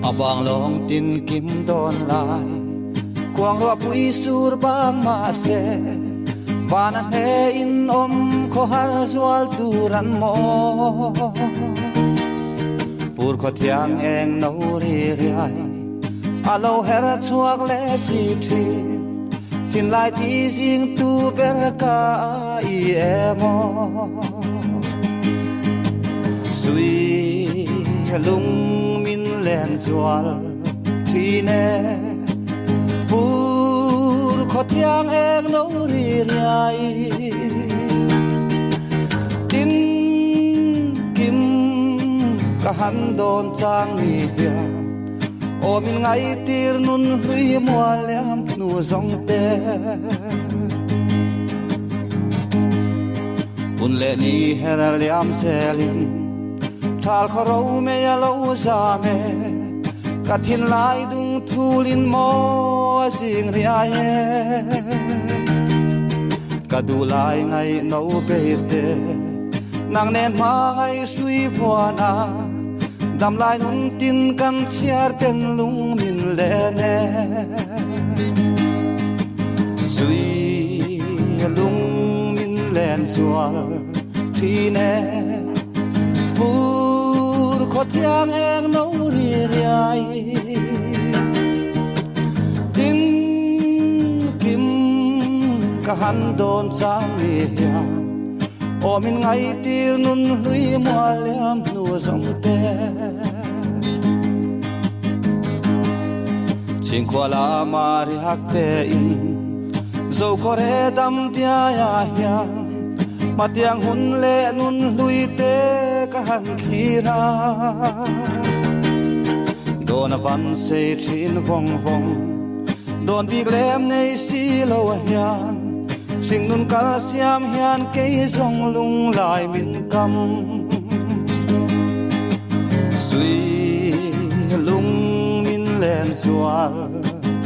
A bang lawng tin kim dawn lai Khuang ruah pui sur bang mah se Van a hne in awm khawhar zual tur an maw Fur khaw thiang eng no ri riai A lo her chhuak leh si thin Thinlai ti zing tu ber ka i em aw Sui lung min len zual thin e Fur khaw thiang eng lo ri riai Tin kim ka han dawn chang ni hian Aw min ngaitir nun hlui mual liam hnu zawng te. Hun leh ni her liam zelin thal khaw ro mei a lo zam e, ka thinlai dung thulin maw a zing riai e. Ka duhlai ngaihno ber te nang nen hma ngaihhrui vuan a, Damlai nun tin kan chhiar ten lung min len e. Zui lung min len zual thin e. Fur khaw thiang eng no ri riai. Tin kim ka han dawn chang ni hian. Aw min ngaitir nun hlui mual liam hnu zawng te. Chhingkhua lama riak te in zo khawre dam diaia hian hmatiang hun leh nun hlui te ka han thlir a. Dawn a van sei thin vawng vawng dawn bik lem nei si lo hian. Hringnun kal siam hian kei zawng lunglai min kam. Sui lung min len zual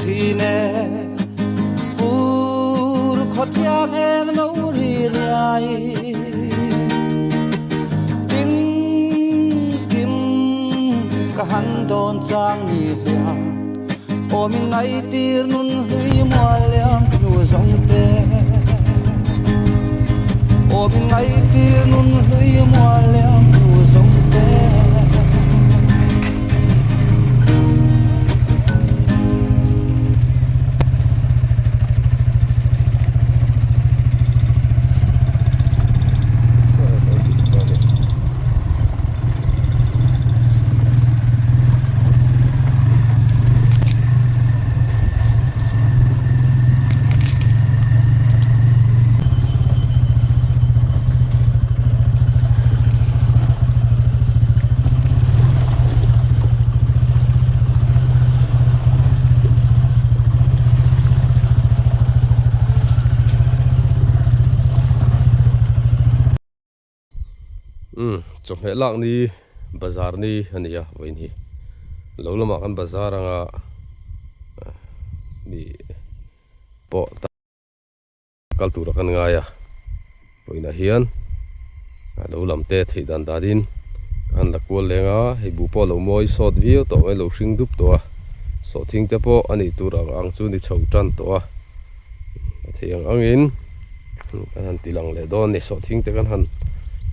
thin e. Fur khaw thiang eng no ri riai. Tin kim ka han dawn chang ni hian. Aw min ngaitir nun hlui mual liam hnu zawng te. Aw min ngaitir nun hlui mual liam hnu zawng te. Umm chawhmeh lak ni bazar ni a ni a vawiin hi lo lamah kan bazar anga mi pawh kal tura kan ngai a vawiinah hian a lo lam te theih dan danin an la kual leng a hei buh pawh a lo mawi sawt viau tawh mai a lo hring dup tawh a sawhthing te pawh a nih tur ang ang chu ni chho tan tawh a a theih ang angin. Kan han ti lang leh dawn a ni sawhthing te kan han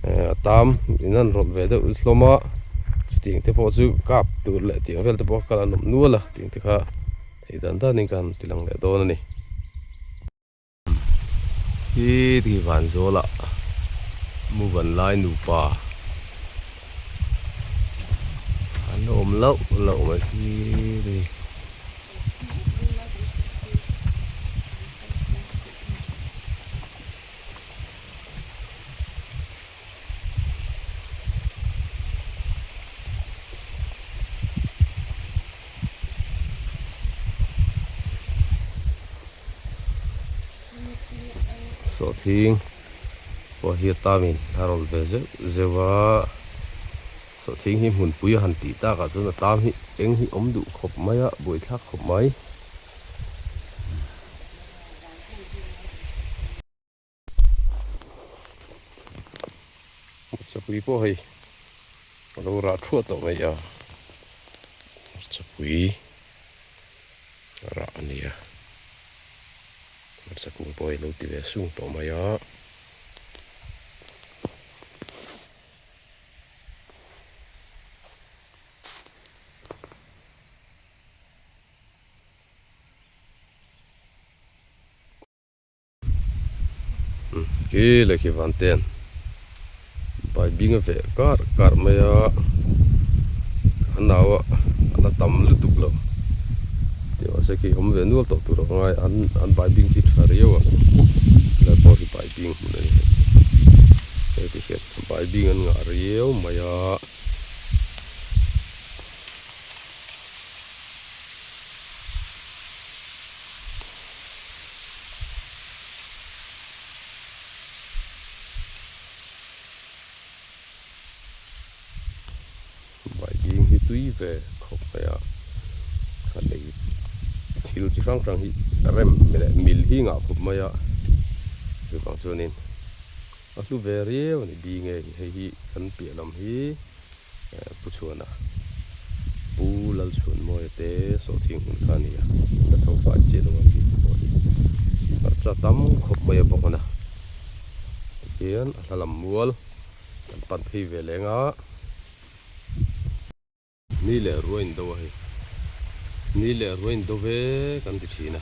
a tam in an rawlh ve deuh hlawm a chutiang te pawh chu kap tur leh tiang vel te pawh kal an awm nual a tiang te kha theih dan dan in kan han ti lang leh dawn a ni. Hi ti vanzawl ah Muvanlai nupa an awm loh loh mai hi ti. Sawhthing pawh hi a tamin a rawn ve zeuh zeuh a, sawhthing hi hmunpui a han tih takah chuan a tam hi eng hi awm duh khawp mai a, buaithlak khawp mai. Chapui pawh hei a lo rah thuah tawh mai a. Hmarchapui rah a ni a, hmarcha kung pawh hi a lo ti ve sung tawh mai a. Khi leh khi van ten bai bing a veh kar kar mai a a nau a a la tam lutuk lo tih mahse khi awm ve nual tawh tur a ngai an an bai bing khi tha riau a helai pawh hi bai bing hmun a ni hei ti hian bai bing an ngah riau mai a. Baibing hi tui ve khawp mai a, a lei thil chi hrang hrang hi rem leh mil hi ngah khawp mai a, chuvang chuanin a hlu ve riau a ni bing e hei hi kan piah lam hi. Pu Chhuana, Pu Lalchhuanmawia te sawhthing hmun kha a ni a, la tho fai chiah lo ang tih te pawh hi hmarcha tam khawp mai a bawk a na. Tihian a hla lam mual kan pan phei ve leng a, ni leh ruah in do a hei, ni leh ruah in do ve kan ti thin a,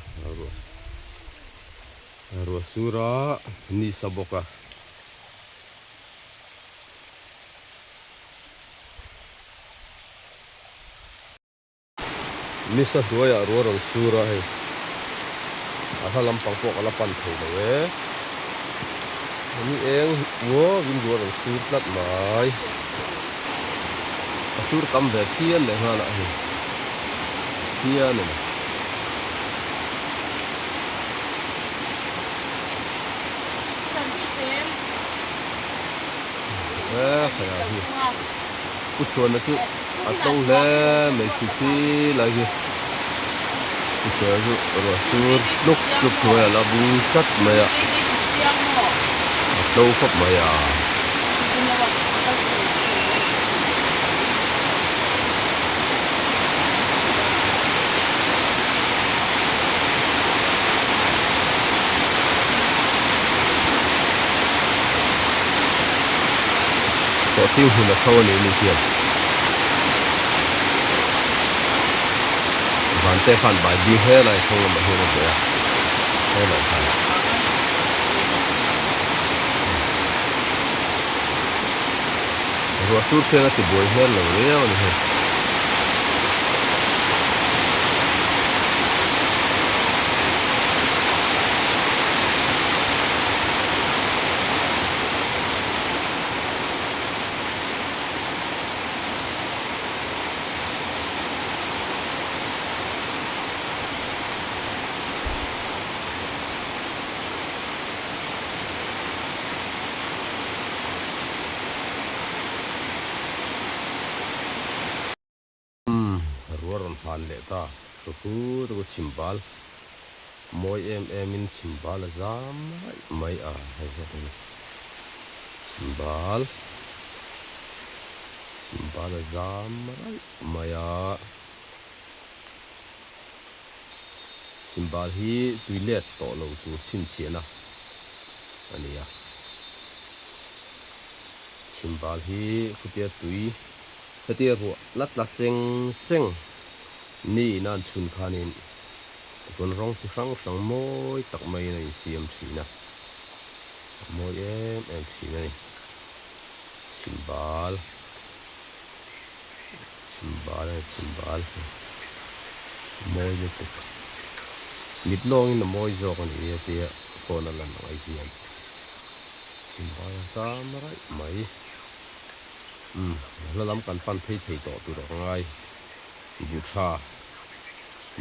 ruah sur a ni sa bawk a. Nisa hnuaiah ruah rawn sur a hei a hla lampang pawh ka la pan thei lo e ni eng uauin ruah rawn sur tlat mai a sur tam ve phian leh nghal a hei phian a ni. Pu Chhuana chu a to hle mai khi khi lai hi Pu Chhuana chu ruah sur tluk tluk hnuai a la bung tlat mai a a to khawp mai a. Sawhthing hmun a tho a ni ni hian vante khan bai bing helai chhung lamah hian a ve a helai khan. Ruah sur khian a ti buai hmel lo riau a ni hei. Umm rua rawn hlan leh ta thu thu te chu chhimbal mawi em em in chhimbal a zam raih mai a hei hi a ni chhimbal chhimbal a zam raih mai a chhimbal hi tui let tawh lo tur chhinchhiahna a ni a chhimbal hi khutia tui Hetia ruah la tla seng seng ni ina an chhun khanin tichuan rawng chi hrang hrang mawi tak maiin a insiam thin a, a mawi em em thin a ni. Chhimbal Chhimbal a ni chhimbal mawi lutuk mit lawngin a mawi zawk a ni hetia phone a lan ang ai hian chhimbal a zam raih mai. Umm hla lam kan pan phei thei tawh tur a ngai buh tha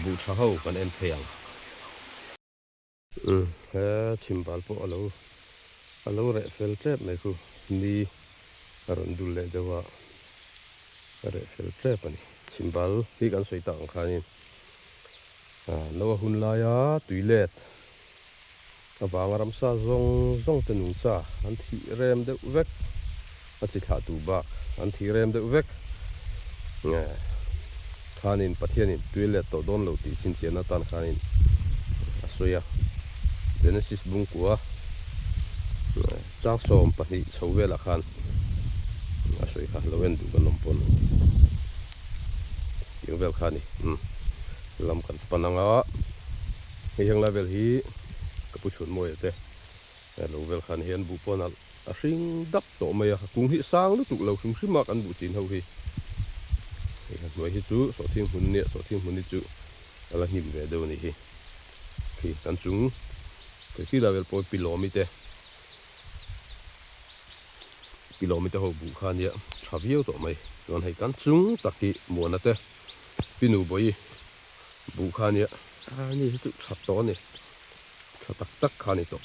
buh tha ho kan en phei ang. Umm he chhimbal pawh alo alo reh fel tep mai khu ni a rawn dul leh deuh a a reh fel tep a ni chhimbal hi kan sawi tak ang khanin no a hun laia tui let Avanga ramsa zawng zawng te nungcha an thih rem deuh vek, a chi thlah tu bak an thih rem deuh vek. Khanin Pathianin tui let tawh dawn lo tih chhinchhiahna atan khanin a sawi a. Genesis bungkua chang 12 chho velah khan a sawi kha lo en duh kan awm pawn tiang vel kha a ni. Umm lam kan pan anga hei heng lai vel hi ka pu chhun mawi te lo vel khan hian buh pawn a A hring dap tawh mai a, a kung hi sang lutuk lo hrim hrim a kan buh chin ho hi. Hei a hnuai hi chu sawhthing hmun nia, sawhthing hmun hi chu a la hnim ve deuh a nih hi. Khi kan chung khi la vel pawh hi Pilawmi te, Pilawmi te ho buh kha nia tha viau tawh mai. Chuan hei kan chung tak hi Muana te, Pinu Bawihi buh kha nia, a ni hi chu tha tawh a ni, tha tak tak kha a ni tawh.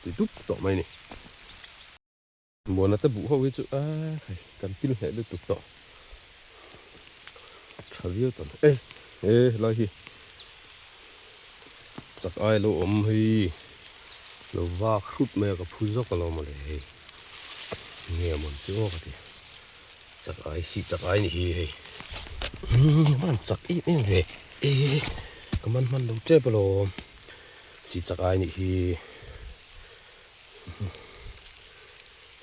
Ti dup tawh mai ni. Muana te buh ho hi chu a hei kan pil hneh lutuk tawh. Tha viau tawh e e helai hi chak ai lo awm hei lo vak hrut mai a ka phu zawk alawm mawle hei nge mawn chu aw ka ti chak ai si chak ai ni hi hei man chak em em ve e ka man hman lo tep alawm. Si chak ai nih hi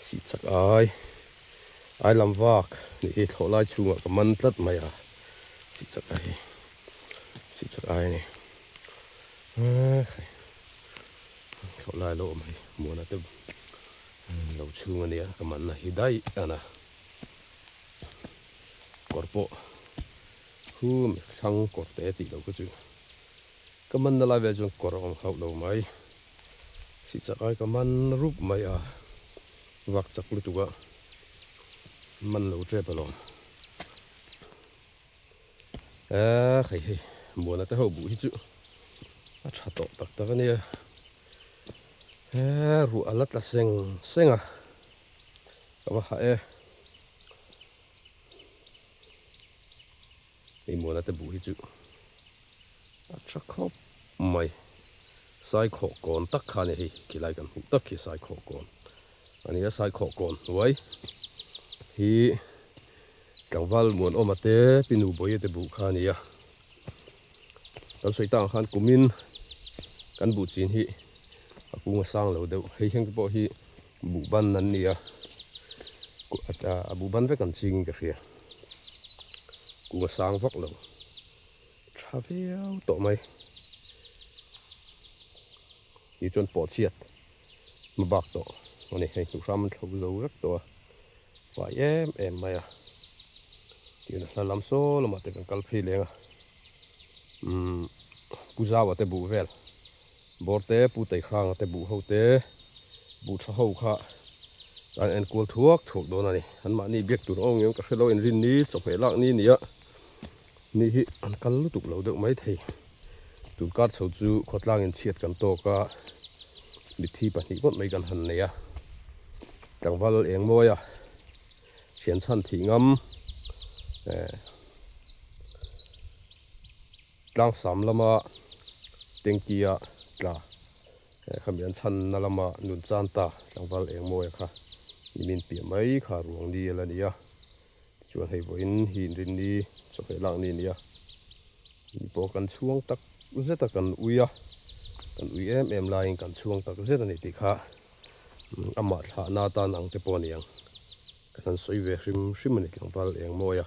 si chak ai ai lam vak nih hi thlawh lai chhungah ka man tlat mai a si chak ai hi si chak ai a ni thlawh lai lo awm hei muana te lo chhung a nia ka man na hi daih a na kawr pawh khu thlang kawr te tih loh kha chu. Ka manna lai vel chuan kawr a awm hauh lo mai. Sihchak ai ka man rup mai a, vak chak lutuk a man lo tep alawm. Eee hei hei Muana te ho buh hi chu a tha tawh tak tak a nia. Eee ruah a la tla seng seng a, ka va hah e. Hei Muana te buh hi chu a tha khawp mai. Saikhawh kawn tak kha a ni hei khilai kan hmuh tak hi saikhawh kawn a ni a saikhawh kawn hnuai hi tlangval Muanawma te Pinu Bawiha te buh kha a ni a. Kan sawi tak ang khan kumin kan buh chin hi a kung a sang lo deuh hei hian te pawh hi buh ban an ni a a buh ban vek an ching in ka hria kung a sang vak lo tha viau tawh mai ti chuan pawh chhiat hma bak tawh a ni hei hnuh hram an thlo zo vek tawh a fai em em mai a tin a hla lam saw lamah te kan kal phei leng a umm pu zau a te buh vel. Bawr te, Pu Teihranga te buh ho te, buh tha ho kha an en kual thuak thuak dawn a ni. An mahni biak tur awm ngem ka hre lo inrin ni, chawhmeh lak ni nia ni hi an kal lutuk lo deuh mai thei. Tun kar chho chu khawtlang in chhiat kan tawk a, mitthi pahnih ngawt mai kan han nei a. Tlangval eng mawi a, thian chhan thih ngam eh. Tlangsam lama tanky-a tla khami an chhanna lama nun chan ta tlangval eng mawia kha nimin piah mai kha ruang ni a la ni a, tichuan hei vawiin hi inrin ni chawhmeh lak ni a ni a, mi pawh kan chhuang tak zet a kan ui a, kan ui em em laiin kan chhuang tak zet a ni tih kha amah thlahna atan ang te pawh a ni ang kan han sawi ve hrim hrim a ni tlangval eng mawia.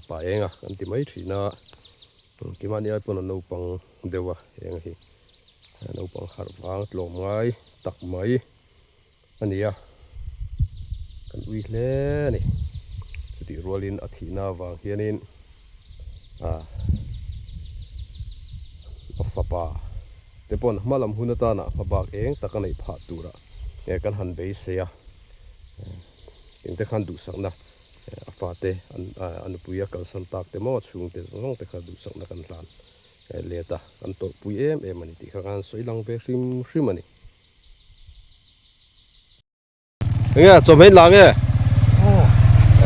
Pa enga kan ti mai thin a keimahni ai pawn a naupang deuh a eng hi naupang harh vang tlawm ngai tak mai a ni a kan ui hle a ni chutih rualin a thihna avang hianin ah a fapa te pawn hma lam hun atana hma bak eng tak a neih phah turah kan han beisei a engte khan duhsakna. A fate a nupui a kalsan tak te maw chhungte zawng zawng te kha duhsakna kan hlan let a, kan tawrhpui em em a ni tih kha khan sawi lang ve hrim hrim a ni. Enge chawhmeh in la nge?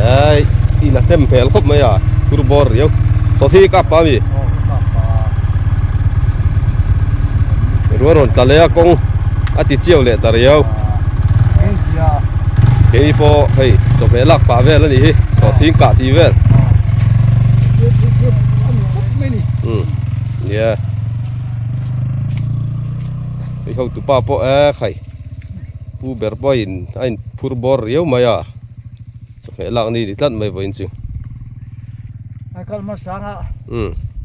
Ei i la hnem hmel khawp mai a, thur bawr riau. Sawhthi hi kap pa mi? Ruah rawn tla leh a kawng a ti chiau leh ta riau. Keini pawh hei chawhmeh lak pah vel a nih hi sawhthing kah tih vel. Nia. Hei hotu pa pawh e khai pu ber pawhin a in phur bawr riau mai a chawhmeh lak ni ni tlat mai vawiin chu. A kal hmasa anga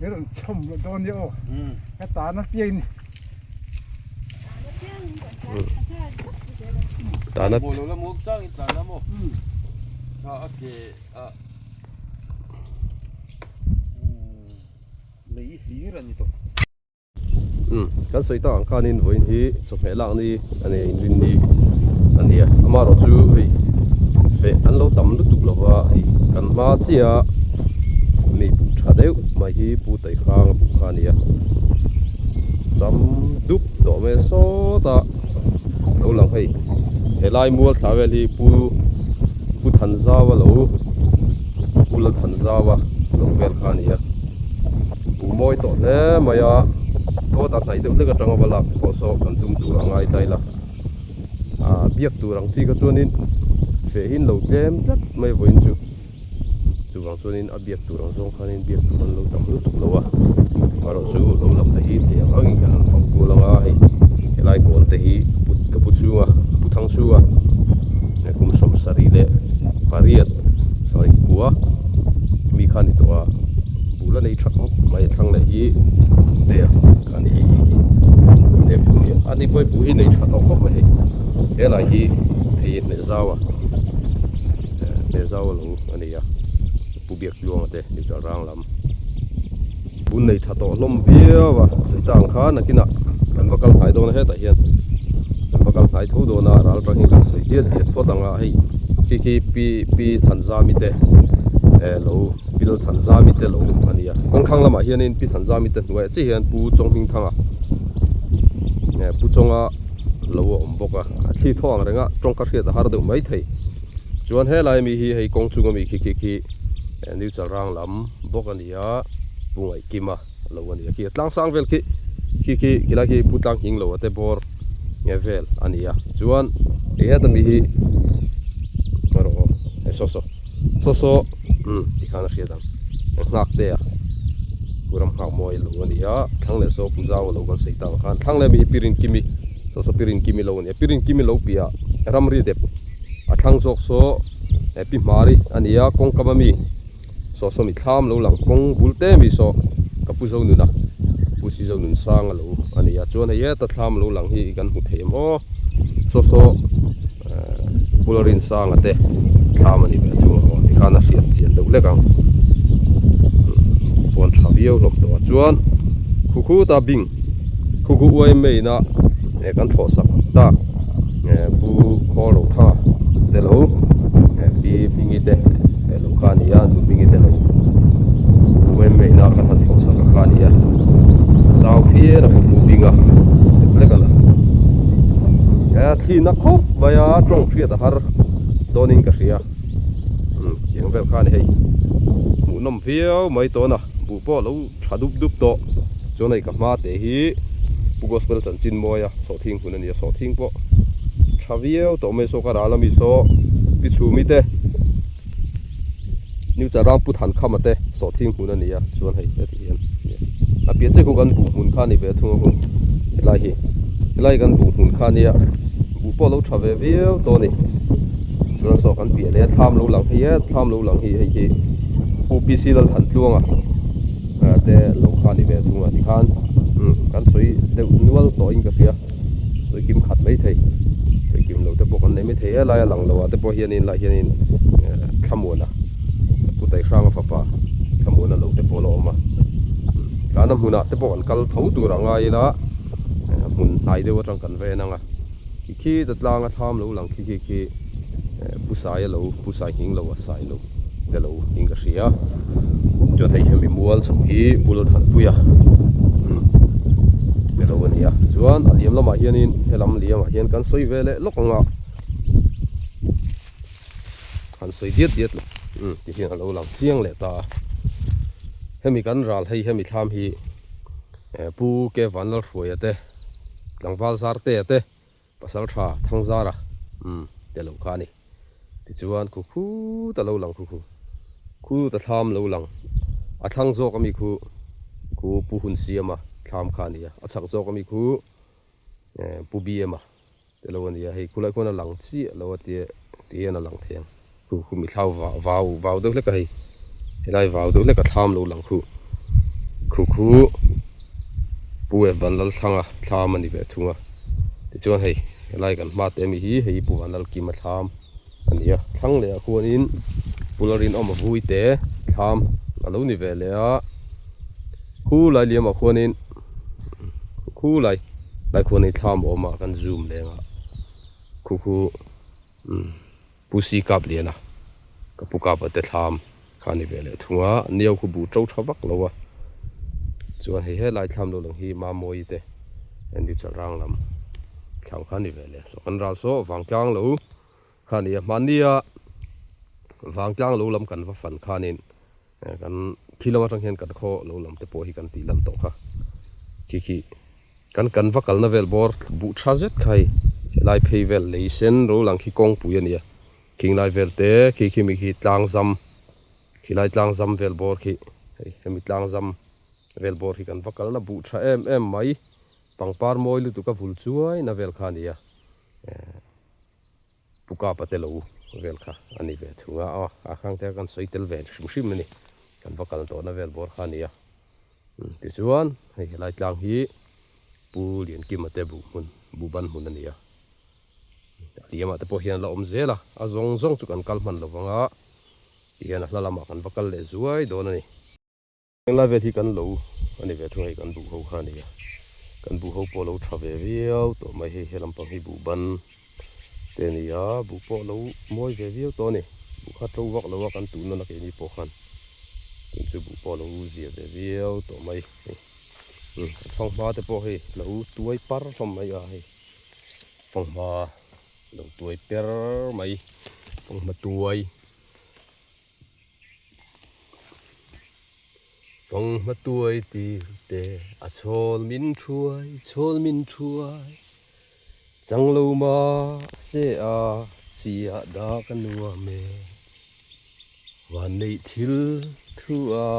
i rawn chhawm dawn nia aw ka tan apiang ni. Tana Lei hlir a ni tawh. Umm kan sawi tak ang khanin vawiin hi chawhmeh lak ni a ni inrin ni a ni a amaherawh chu hei feh an lo tam lutuk lo va hei kan hma chiah mi buh tha deuh mai hi pu Taihrang a buh kha a ni a cham dup tawh mai a sawtah lo lang hei helai mual thla vel hi pu pu Thanzau a lo pu Lalthanzau a lo vel kha a ni a. Buh mawi tawh hle mai a, sawtah hnaih deuh hlek atanga va lak pawh saw kan tum tur a ngai ta ila. Aaa biak tur ang chi kha chuanin feh hi an lo tlem tlat mai vawiin chu. Chuvang chuanin a biak tur ang zawng khanin biak tur an lo tam lutuk lo a, erawh chu lo lam te hi thei ang angin kan han fang kual ang a, hei helai kawn te hi ka pu chhunga pu thang chhunga kum sawmsarih leh pariat sorry kua mi kha a ni tawh a bul a nei tha khawp mai a thlang leh hi vel kha a ni hei hi he bu hi a ni pawh bu hi nei tha tawh khawp mai hei helai hi phei hneh zau a. Hne zau a lo a ni a, Pu Biak Tluanga te Newchal rang lam bun nei tha tawh hlawm viau a, sawi ta ang khan nakinah kan va kal hnai dawn a hetah hian kan va kal hnai tho dawn a ral tang hi kan sawi diat diat phawt ang a hei khi khi Pi Pi Thanzami te eh lo Pi Lalthanzami te lo a ni a kawng thlang lamah hianin Pi Thanzami te hnuaiah chiah hian Pu Chawnghmingthanga eh Pu Chawnga lo a awm bawk a a thli thaw ang reng a tawngka hriat a har deuh mai thei chuan helai mi hi hei kawng chunga mi khi khi khi new chalrang lam bawk a ni a pu ngaihkima lo a ni a khi a tlang sang vel khi khi khi khilai khi pu tlang hing lo a te bawr nge vel a ni a chuan hei heta mi hi erawh aw hei saw saw saw saw umm tikhan a hriat ang nghak te a pu ram nghak mawi lo a ni a thlang leh saw pu zau lo kan sawi tak ang khan thlang leh mi hi pirin kimi saw saw pirin kimi lo a ni a pirin kimi lo piah ramri dep a thlang zawk saw eh pi hmari a ni a kawng kam ami saw saw mi thlam lo lang kawng bul te mi saw ka pu zo nuna pu si zo nun sang a lo a ni a chuan hei heta thlam lo lang hi kan hmu thei em aw saw saw eh pularin sanga te thlam a ni ve thung ang aw tikhan a hriat chian deuh lek ang pawn tha viau hlawm tawh ah chuan khu khuta bing khu khu uai main a eh kan thlawh sak tak eh pu khawl ro tha te lo eh pi hmingi te eh lo kha a ni a nu hmingi te lo uai main a kan han thlawh sak a kha a ni a zau phian a ka hmu bing a lek a la eh thli na khawp mai a tawng hriat a har dawnin ka hria umm tiang vel kha a ni hei hmuhnawm viau mai tawn a buh pawh a lo tha dup dup tawh chuan hei ka hma teh hi Pu Gospel chanchin mawi a sawhthing hun a ni a sawhthing pawh tha viau tawh mai saw ka ral ami saw pi chhumi te New Charam Pu Thankhama te sawhthing hmun a ni a chuan hei heti hian a piah chiah khu kan buh hmun kha a ni ve thung a hun helai hi helai kan buh hmun kha a nia buh pawh a lo tha ve viau tawh a ni chuan saw kan piah leh a thlam lo lang hei e thlam lo lang hi hei hi Pu P C Lalthantluanga te lo kha a ni ve thung a tikhan kan sawi deuh nual tawhin ka hria. Sawi kim khat mai thei sawi kim lo te pawh kan nei mai thei helai a lang lo ah te pawh hianin lai hianin thlamuana pu Taihranga fapa thlamuana lo te pawh a la awm a tlana hmunah te pawh kan kal tho tur a ngai ila hmun hnai deuh atang kan va en ang a khi khi ta tlanga thlam lo lang khi khi khi pu Saia lo pu Sai nghing lo a Sai lo te lo in ka hria chuan hei hemi mual chho hi bul thanpui a te lo a ni a chuan a liam lamah hianin helam liamah hian kan sawi ve leh lawk ang a han sawi diat diat lo umm ti hian a lo lang chiang leh ta a hemi kan ral hei hemi thlam hi eh pu ke vanlalhruaia te tlangval zar te a te pasal tha thangzara umm te lo kha a ni. Tichuan khu khut a lo lang khu khu khut a thlam lo lang a thlang zawk ami khu Khu Pu Hun Siama thlam kha a ni a, a chhak zawk ami khu Pu BM-a te lo a ni a, hei khulai khuan a lang chiah lo a tia ti hian a lang thei ang. Khu khu mi thlau vau vau vau deuh hlek a hei, helai vau deuh hlek a thlam lo lang khu. Khu khu Pu Evan Lalthlanga thlam a ni ve thung a, tichuan hei helai kan hma te ami hi hei Pu Vanlalkima thlam a ni a, thlang leh ah khuanin Pu Lalrinawma vui te thlam a lo ni ve leh a, khu lai liam ah khuanin khu lai lai khuan hei thlam awm a kan zoom leng a khu khu umm Pu Si Kap Liana ka pu kap a te thlam kha a ni ve leh thung a niau khu buh to tha vak lo a chuan hei helai thlam lo lang hi Mamawi te Andy Chalrang lam thlam kha a ni ve leh saw kan ral saw vangtlang lo kha a ni a hmannia vangtlang lo lam kan va fan khanin Kan khi lam atang hian kan khaw lo lam te pawh hi kan tih lan tawh kha. Khi khi kan kan va kalna vel bawr buh tha zet kha hei helai phei vel lei sen ro lang khi kawngpui a nia. Khing lai vel te khi khi mi khi tlang zam khilai tlang zam vel bawr khi hei hemi tlang zam vel bawr khi kan va kalna buh tha em em mai pangpar mawi lutuk a vul chuai na vel kha a nia. Pu Kapa te lo vel kha a ni ve thung a, aw a khang te kan sawi tel ve hrim hrim a ni, kan va kal tawhna vel bawr kha a ni a. Tichuan hei helai tlang hi Pu Liankima te buh hmun, buh ban hmun a ni a, a liamah te pawh hian a la awm zel a, a zawng zawng chu kan kal hman lo vang a, tihian a hla lamah kan va kal leh zuai dawn a ni. Englai vel hi kan lo a ni ve thung hei kan buh ho kha a ni a, kan buh ho pawh a lo tha ve viau tawh mai hei he lampang hi buh ban te a ni a, buh pawh a lo mawi ve viau tawh a ni, buh kha to vak lo a kan tuh nawn a keini pawh khan tun chu buh pawh a lo zia ve viau tawh mai hei umm fanghma te pawh hei lo tuai par hlawm mai a hei fanghma lo tuai per mai fanghma tuai. Fanghma tuai tir te a chhawl min thuai chhawl min thuai Chang lo mahse a chiah dah ka nuam e Van neih thil thu a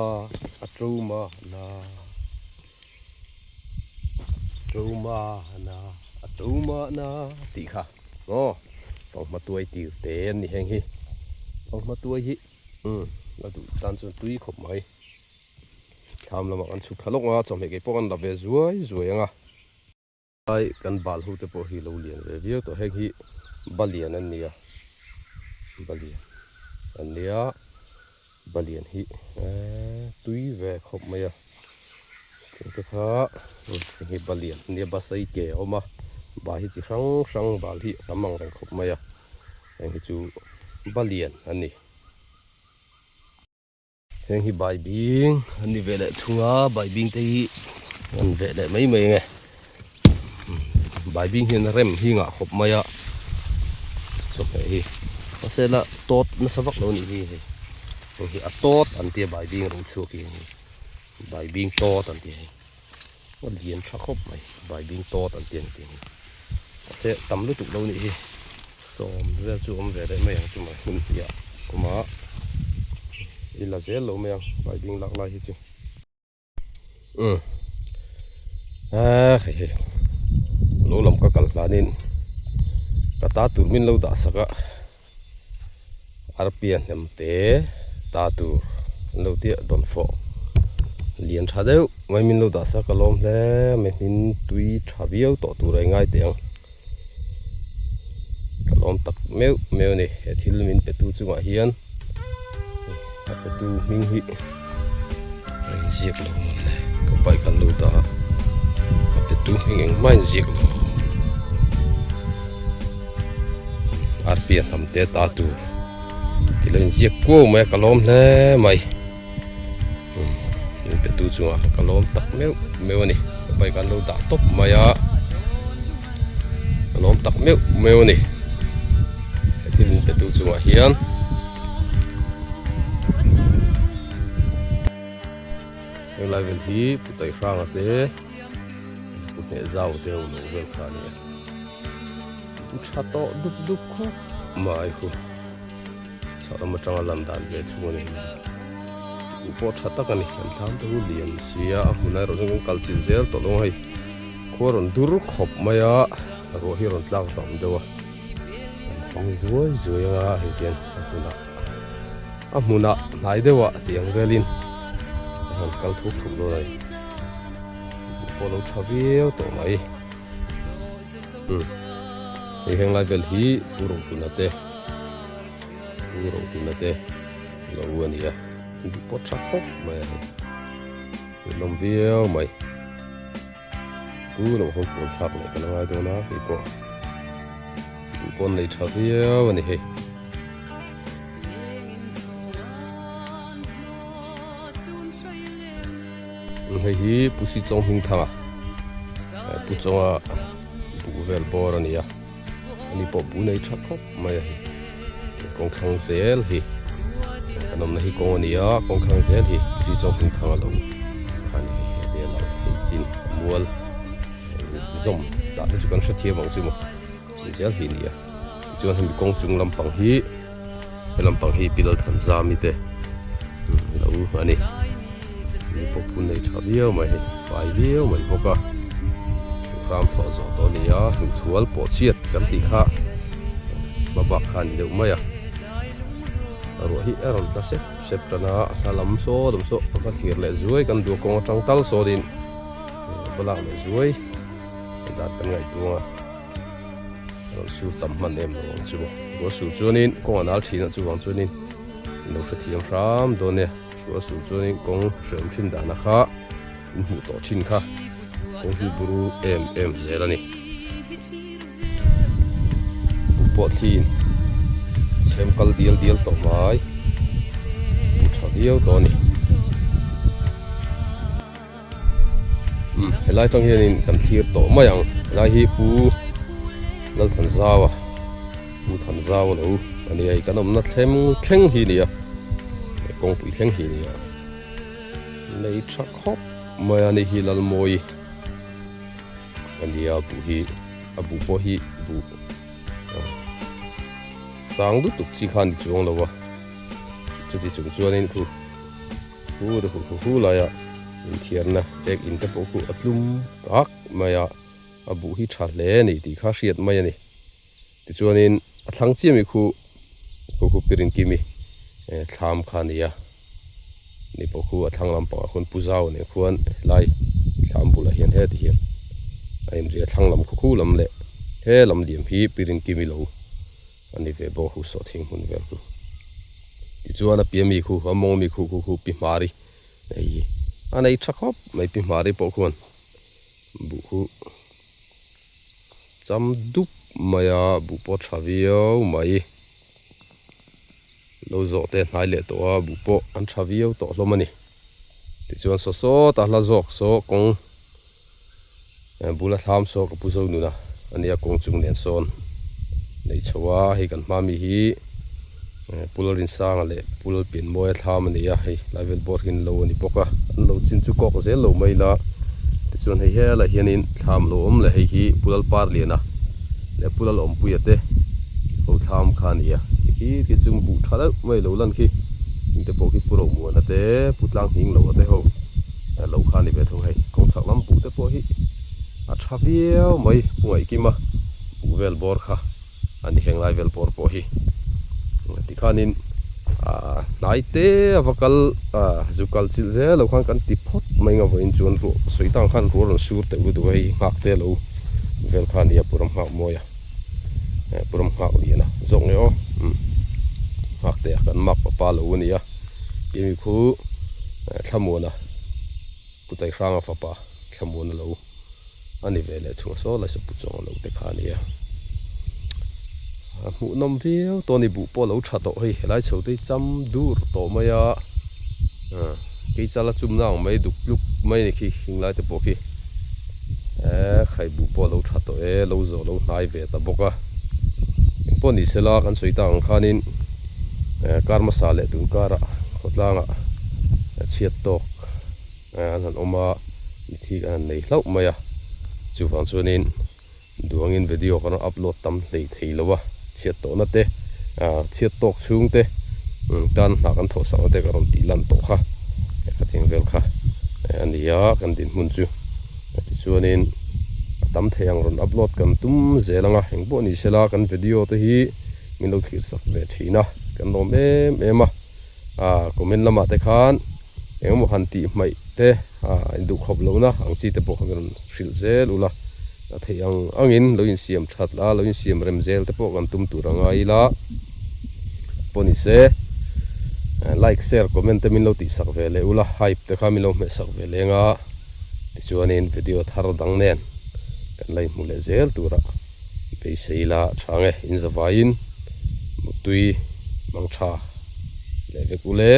a to mahna To mahna a to mahna tih kha maw Fanghma tuai tir te an ni heng hi Fanghma tuai hi umm a duh tan chuan tui khawp mai thlam lamah kan chhuk thla lawk a chawhmeh keipawh kan la ve zuai zuai ang a lai kan bal ho te pawh hi lo lian ve viau tawh heng hi balian an nia balian an nia balian hi eee tui ve khawp mai a Heng te kha heng hi balian nia basai ke a awm a bal hi chi hrang hrang bal hi a tam ang reng khawp mai a heng hi chu balian a ni. Heng hi baibing an ni ve leh thung a baibing te hi an veh leh mai mai ang e baibing hian rem hi ngah khawp mai a chawhmeh hi mahse la tawt nasa vak lo a nih hi hei heng hi a tawt an tia baibing ro chhuak hi. Baibing tawt an ti hei a lian tha khawp mai baibing tawt an ti ang tih hi mahse tam lutuk lo nih hi sawm vel chu awm ve leh mai ang chu mai hmun hnih ah awm a i la zel lo mai ang baibing lak lai hi chu umm hei hei lo lam ka kal hlanin ka ta tur min lo dah sak a. Arpia hnem te ta tur an lo tia dawn fawh lian tha deuh mai min lo dah sak alawm hle mai hmin tui tha viau tawh tur a ingai teh ang ka lawm tak meuh meuh a ni he thil min pe tu chungah hian a pe tu hming hi a inziak lo mawn le ka bike an lo dah a a pe tu hming engmah a inziak lo. Arpia hnam te ta tur tih lo inziak kuau mai a ka lawm hle mai in pe tu chungah ka lawm tak meuh meuh a ni ka bike an lo dah tawp mai a ka lawm tak meuh meuh a ni heti in pe tu chungah hian helai vel hi putai hranga te putne zau te ho lo vel kha a ni a. U tha tawh dup dup khawp mai hu chhak lam atanga lan dan ve thung a ni. Buh pawh tha tak a ni kan thlam te hu lian sia a hmun erawh chuan kan kal chilh zel tawh lo hei khua rawn dur khawp mai a ruah hi a rawn tlak zam deuh a kan fang zuai zuai anga hei hian a hmunah a hmunah hnai deuhah tih ang velin a han kal thuk thuk dawn a ni buh pawh a lo tha viau tawh mai umm hei heng lai vel hi pu rohluna te pu rohluna te. Lo a ni a, duh pawh tha khawp mai a hei, rinawm viau mai. Chu lo hawn pawl thlak leh ka la ngai dawn a hei pawh duh pawh an nei tha viau a ni hei. Hei hi Pu Sichawng Hmingthanga Pu Chawnga buh vel bawr a ni a. Ani pawh bu nei tha khawp mai a hei kawng thlang zel hi kan awmna hi kawng a ni a kawng thlang zel hi chi chawng hming thang a lo kha ni hei heti a lang thei chin a mual zawm tah te chu kan hrethiam ang chu maw chi zel hi a ni a tichuan hemi kawng chung lampang hi he lampang hi pi Lalthanzami te lo a ni. Ni pawh phun nei tha viau mai hei fai viau mai bawk a ram thlawh zawh tawh a ni a hnuchhual pawh chhiat kan tih kha hma bak kha a ni deuh mai a ruah hi a rawn tla sep sep tan a a hla lam saw lam saw a va thlir leh zuai kan duh kawng atang tal sawnin va lak leh zuai dan kan ngaihtuang a rawn sur tam hman em lo ang chu ruah sur chuanin kawng a nal thin a chuvang chuanin lo hrethiam hram dawn nia. Sual suh chuanin kawng hrehawm thin dahna kha in hmuh tawh thin kha kawng hi buru em em zel a ni. Buh pawh thliin chhem kal dial dial tawh mai bu tha viau tawh a ni. Umm helai tang hianin kan thlir tawh mai ang helai hi pu Lalthanzaua pu Thanzaua lo a ni a hei kan awmna thleng thleng hi a ni a kawngpui thleng hi a ni a nei tha khawp mai a ni hi Lalmawi a ni a buh hi a buh pawh hi buh sang lutuk chi kha a ni chuang lo a chuti chung chuanin khu. Hu te hu hu hu laia inthiarna ek in te pawh khu a tlum tak mai a, a buh hi tha hle a ni tih kha hriat mai a ni. Tichuanin a thlang chiah mi khu khu khu pirin kimi thlam kha a ni a, ni pawh khu a thlang lampangah khuan pu zau nen khuan helai thlam bulah hian heti hian a inria thlang lam khu khu lam leh he lam liam hi pirin kimi lo a ni ve bawk hu sawhthing hmun vel khu tichuan a piah mi khu a mawng mi khu khu khu pi hmari hei a nei tha khawp mai pi hmari pawh khuan buh khu cham dup mai a buh pawh tha viau mai lo zawh te hnai leh tawh a buh pawh an tha viau tawh hlawm a ni tichuan saw sawt a hla zawk saw kawng. Bula thlam saw ka pu zo nuna a nia kawng chung nen sawn nei chho a hei kan hma mi hi Pu Lalrinsanga leh Pu Lalpianmawia thlam a ni a hei lai vel board hian lo a ni bawk a an lo chin chu kawk zel lo mai ila tichuan hei helaiah hianin thlam lo awm leh hei hi Pu Lalparliana leh Pu Lalawmpuia te ho thlam kha a ni a khi khi chung buh tha deuh mai lo lan khi heng te pawh khi Pu Romuana te Pu Tlanghingloa te ho. Lo kha a ni ve thung hei kawng chhak lam buh te pawh hi a tha viau mai pu ngaihkima buh vel bawr kha a ni heng lai vel bawr pawh hi tikhanin ahh hnai te a va kal ahh zu kal chilh zel lo khan kan ti phawt mai ang vawiin chuan ruah sawi tang khan ruah rawn sur teuh lutuk a hei nghak te lo vel kha a ni a pu ram nghak mawi a pu ram nghak lian a zawk nge aw umm nghak te a kan mak papa lo a ni a. Imi khu Thlamuana Pu Taihranga fapa Thlamuana lo a ni ve leh thung a saw lai saw Pu Chawnga lo te kha a ni a. A hmuhnawm viau tawh a ni buh pawh a lo tha tawh hei helai chho te hi cham dur tawh mai a kei chala chumna ang mai duk tluk mai a ni khi hing lai te pawh khi eh khai buh pawh a lo tha tawh e lo zawh lo hnai ve ta bawk a engpawh ni sela kan sawi tak ang khanin. Kar hmasa leh tun karah khawtlangah chhiat tawk an han awm a, mithi kan han nei hlauh mai a, chuvang chuanin duangin video kan rawn upload tam hlei thei lo a, chhiat tawhna te chhiat tawk chhung te tan hna kan thawh sakna te ka rawn tih lan tawh kha. Tiang vel kha a ni a kan dinhmun chu tichuanin a tam thei ang rawn upload kan tum zel ang a eng pawh ni sela kan video te hi min lo thlir sak ve thin a kan lawm em em a ah comment lamah te khan eng emaw han tih hmaih te ah induhkhawp lohna ang chi te pawh kha rawn hrilh zel ula a theih ang angin lo insiam that la lo insiam rem zel te pawh kan tum tur a ngai ila pawh ni se like share comment te min lo tih sak ve leh ula hype te kha min lo hmeh sak ve leng a tichuanin video thar dang nen kan la inhmu leh zel tura beisei ila tha nge in zavaiin muttui mang tha leh vek ule.